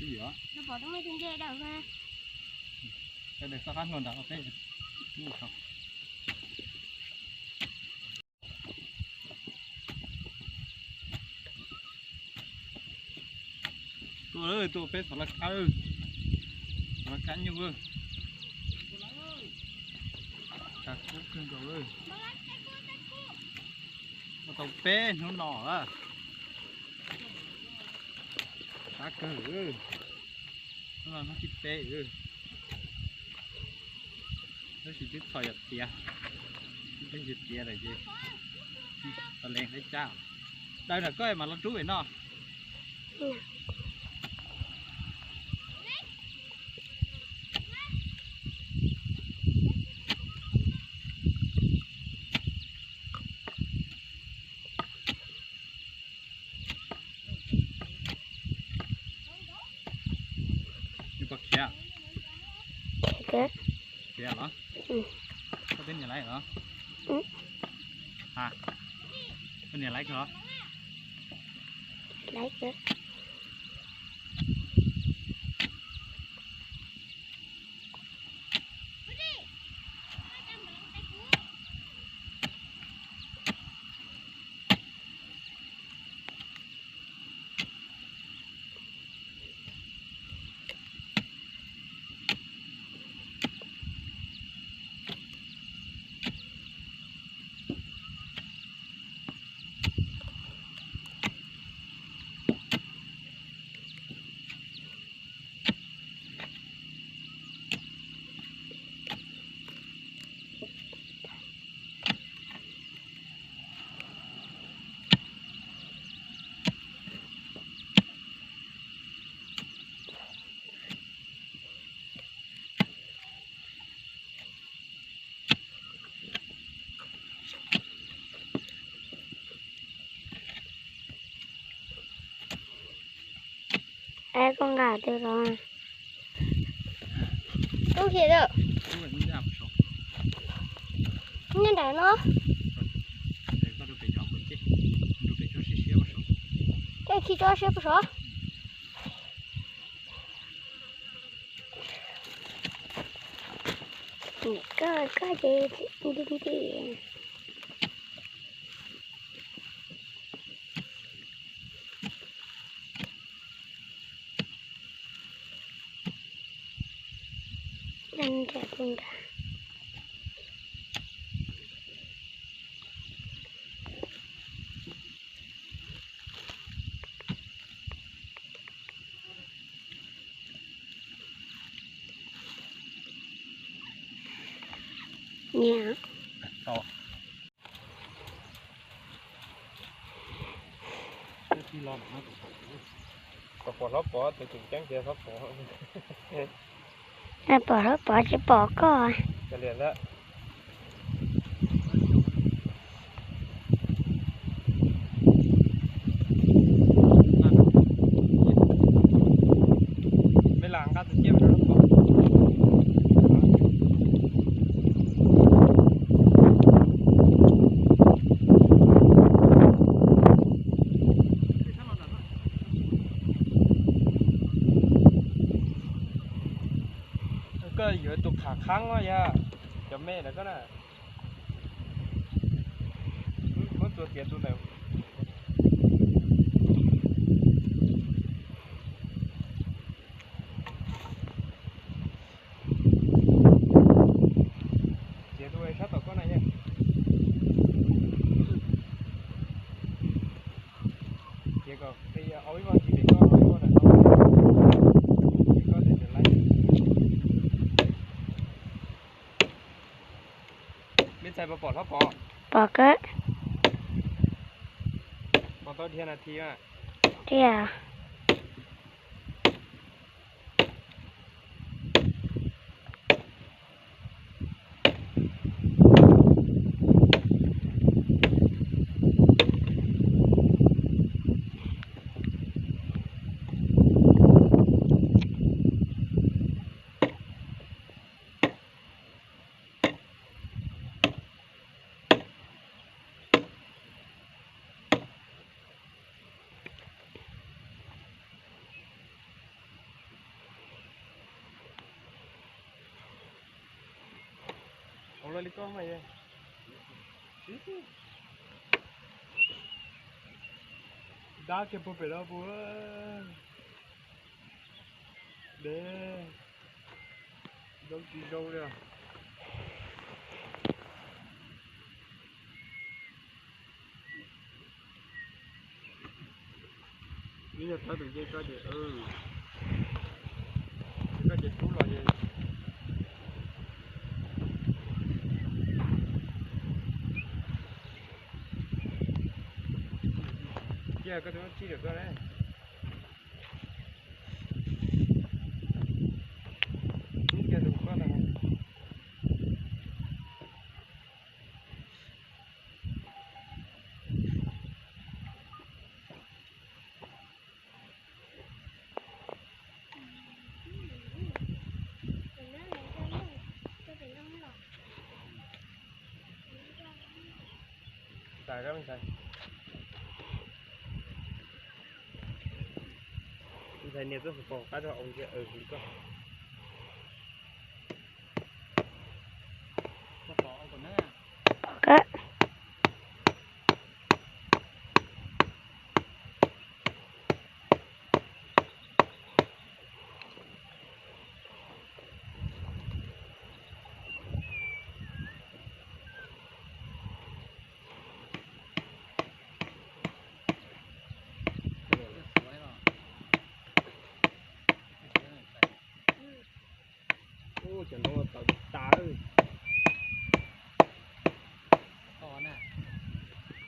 Pom rau tus ntse daws, daws xoj qab hlua nrad peb. Tuaj, tuaj peb xov laj kab, xov laj kab nyuj, kab kub kawg nkaus. Ua tau peb hnub no, qab kawg. Hnub no hnub thib peb, tab sis twb txhos yog tiav, twb yog tiav lawm ces tau lees qab cab. Daws nram koj mas los rub pem no. Nws puas khiav? Khiav los? Koj twb nias laiv los? Ha, koj nias laiv kawg los? Koj nqa twg los? Tub khiav lawm. Nyob nram no. Koj khi tsob siab puag saud. Koj, koj ces nti nti. Nyiam. Pom hlob pov tus tseem ceeb ces hlob pov. Pom hlob pov tsis pom koj. Koj yuav tus qham qhab yog cov me ntawd koj na. Muab txuas tiav tus ntawd. Tiav tus sab tom koj na yog. Tiav kom qi, au ib vog ntsis pem koj, au ib vog ntawm no, pem koj tes tes laib. Me ntxhais puas pom hlob pov? Pom kawg. Pom tau dhia nas this mas. Dhia. Li koj mas, dab kiag puag pem no puas de, zoo tsis zoo li. Ib yog thawb tus ncej koj ces, koj ces pub los ces cia koj tus tsib rau koj na. Cia tus koj tau. Ntxhais nias tuaj pom qab rau ua ntsia li koj.